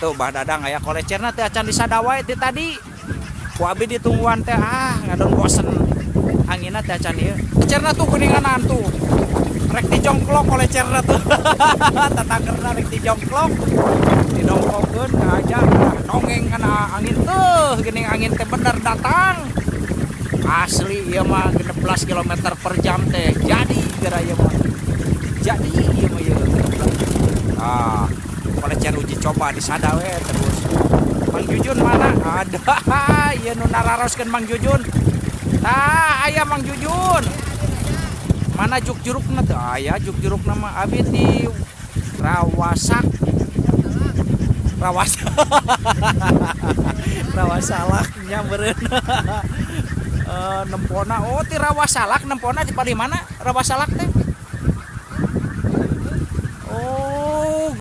Tuh, Bah Dadang aya kolecerna teh acan disada wae ti tadi. Ku abi ditungguan teh, ah, ngadon bosen. Anginna teh acan ieu. Kolecerna tuh kuninganan tuh. Rek dijongklok kolecerna tuh. Tatangkerna rek dijongklok. Didongkokeun ka aja dongeng kana angin tuh, geuning angin teh bener datang. Asli ieu mah 16 km per jam teh. Jadi geura ieu mah. Jadi ieu mah ieu. Ah, kolecer uji coba disada we terus. Mang Jujun mana? Ada. Ieu nu nararoskeun Mang Jujun. Tah, aya Mang Jujun. Mana juk jurukna teh? Aya juk jurukna mah abi di Rawasak. Rawas. Rawasalak nya meureun. Eh, nempona, oh, ti Rawasalak nempona di palih mana? Rawasalak teh?